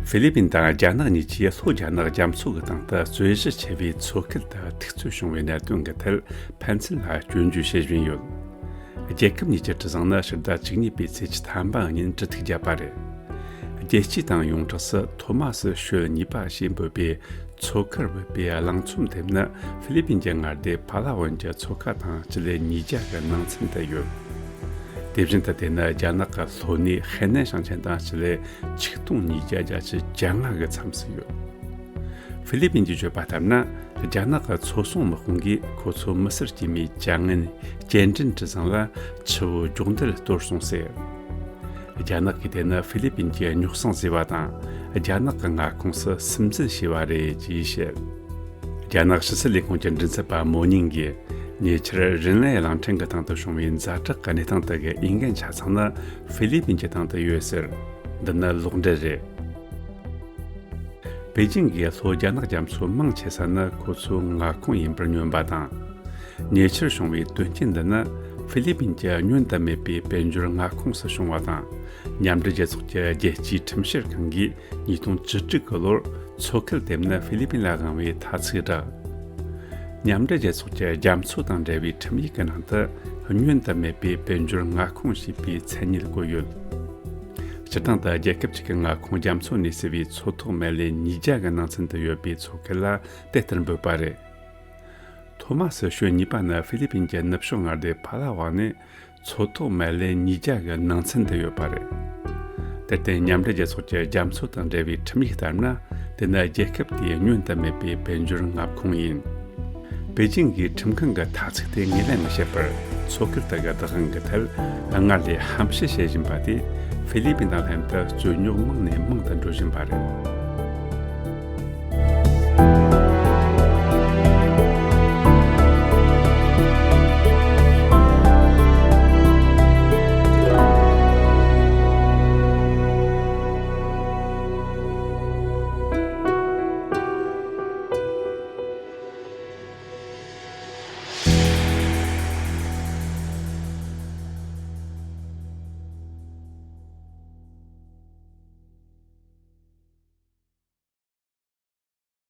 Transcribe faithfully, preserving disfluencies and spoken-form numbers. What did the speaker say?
ཧྥི་ལི་པིན་དང་རྒྱ་ནག་གཉིས་ཀྱིས་ལྷོ་རྒྱ་ནག་རྒྱ་མཚོ་གི་སྟེང་དུ་རྩོད་གཞི་ཆེ་བའི་མཚོ་ཁུལ་དུ་འཐུས་རྩོད་བྱུང་བའི་གནད་དོན་གྱི་ཐད་ཕན་ཚུན་ལ་སྐྱོན་བརྗོད་བྱེད་བཞིན་ཡོད། རྒྱལ་ཁབ་གཉིས་ཀྱི་གྲུ་གཟིངས་ནི་ཕྱི་ཟླ་བཅུ་གཉིས་པའི་ཚེས་ཐམ་པ་ཉིན་གྲུ་ཐིགས་བརྒྱབ་པ་རེད། རྒྱལ་སྤྱིའི་དང་ཡོངས་གྲགས་སུ་ཐོ་མ་སི་ཤོད་གཉིས་པ་ཞེས་འབོད་པའི་མཚོ་ཁར་བུད་པའི་གླང་ཚོམ་དེབ་ནི་ཧྥི་ལི་པིན་གྱི་མངའ་སྡེ་ཕ་ལ་ཝན་གྱི་མཚོ་ཁ་དང་སྤྱི་ལེ་ཉིས་བརྒྱ་གི་ནང་ཚན་དུ་ཡོད། དེ་བཞིན་དུ་དེ་ནི་རྒྱ་ནག་གི་ལྷོ་ནུབ་ཧེ་ནན་ཞིང་ཆེན་དང་སྤྱི་ལེ་ཆིག་སྟོང་ཉིས་བརྒྱ་གྱ་ལྔ་གི་མཚམས་སུ་ཡོད། ཧྥི་ལི་པིན་གྱིས་བརྗོད་པ་ལྟར་ན། རྒྱ་ནག་གི་མཚོ་སྲུང་དམག་དཔུང་གིས་ཁོ་ཚོ་མི་སེར་སྐྱེས་མའི་བྱ་ངན་སྐྱེལ་འདྲེན་གྲུ་གཟིངས་ལ་ཆུ་བོ་སྒྱོགས་མདེལ་གཏོར་སོང་ཟེར། རྒྱ་ནག་གིས་དེ་ནི་ཧྥི་ལི་པིན་གྱི་རྙོག་ཟིང་བཟོས་པ་དང་། རྒྱ་ནག་གི་མངའ་ཁོངས་སུ་སིམ་འཛུལ་བྱས་པ་རེད་ཅེས་བཤད། རྒྱ་ནག་ཕྱི་སྲིད་ལས་ཁུངས་ཀྱི་མགྲིན་ཚབ་པ་མོ་ཉིང་གིས། ཉེ་ཆར་རིན་ལའེ་གླིང་ཕྲན་གྱི་སྟེང་དུ་བྱུང་བའི་ཛ་དྲག་གི་གནས་སྟངས་དག་གི་འོས་འགན་ཆ་ཚང་ནི་ཧྥི་ལི་པིན་གྱི་སྟེང་དུ་ཡོད་ཟེར། འདི་ནི་ལོག་འགྲེལ་རེད། པེ་ཅིང་གིས་ལྷོ་རྒྱ་ནག་རྒྱ་མཚོ་མང་ཆེ་ས་ནི་ཁོ་ཚོའི་མངའ་ཁོངས་ཡིན་པར་སྙོན་པ་དང་། ཉེ་ཆར་བྱུང་བའི་དོན་རྐྱེན་འདི་ནི་ཧྥི་ལི་པིན་གྱི་བསྙོན་དུ་མེད་པའི་དཔལ་འབྱོར་མངའ་ཁོངས་སུ་བྱུང་བ་དང་། མཉམ་འབྲེལ་རྒྱལ་ཚོགས་ཀྱི་རྒྱལ་སྤྱིའི་ཁྲིམས་བཤེར་ཁང་གིས་ཉིས་སྟོང་བཅུ་དྲུག་གི་ལོར་མཚོ་ཁུལ་དེ་ནི་ཧྥི་ལི་པིན་ལ་དབང་བའི་ཐ་ཚིག་བསྒྲགས། མཉམ་འབྲེལ་རྒྱལ་ཚོགས་ཀྱི་རྒྱ་མཚོ་དང་འབྲེལ་བའི་ཁྲིམས་ཡིག་གི་ནང་དུ་བསྙོན་དུ་མེད་པའི་དཔལ་འབྱོར་མངའ་ཁོངས་ཞེས་པའི་མཚན་ཉིད་བཀོད་ཡོད། སྤྱིར་བཏང་དུ་རྒྱལ་ཁབ་ཅིག་གི་མངའ་ཁོངས་རྒྱ་མཚོ་ནས་བསུ་བའི་མཚོ་ཐོག་མའི་ལེན་ཉིས་བརྒྱ་གི་ནང་ཚན་དུ་ཡོད་པའི་མཚོ་ཁུལ་ལ་དེ་ལྟར་འབོད་པ་རེད། ཐོ་མ་སི་ཤོད་གཉིས་པ་ནི་ཧྥི་ལི་པིན་གྱི་ནུབ་ཕྱོགས་མངའ་སྡེ་ཕ་ལ་ཝ་ནས་མཚོ་ཐོག་མའི་ལེན་ཉིས་བརྒྱ་གི་ནང་ཚན་དུ་ཡོད་པ་རེད། དེར་བརྟེན་མཉམ་འབྲེལ་རྒྱལ་ཚོགས་ཀྱི་རྒྱ་མཚོ་དང་འབྲེལ་བའི་ཁྲིམས་ཡིག་ལྟར་ན། དེ་ནི་རྒྱལ་ཁབ་དེའི་བསྙོན་དུ་མེད་པའི་དཔལ་འབྱོར་མངའ་ཁོངས་ཡིན། པེ་ཅིང་གིས་ཁྲིམས་ཁང་གི་ཐ་ཚིག་དེ་ངོས་ལེན་མི་བྱེད་པར། མཚོ་ཁུལ་དག་གི་བདག་དབང་གི་ཐད་སྔར་ལས་ཧམ་བཤད་བྱེད་བཞིན་པ་དེས་ཧྥི་ལི་པིན་དང་ལྷན་དུ་རྩོད་རྙོག་མང་ནས་མང་དུ་འགྲོ་བཞིན་པ་རེད།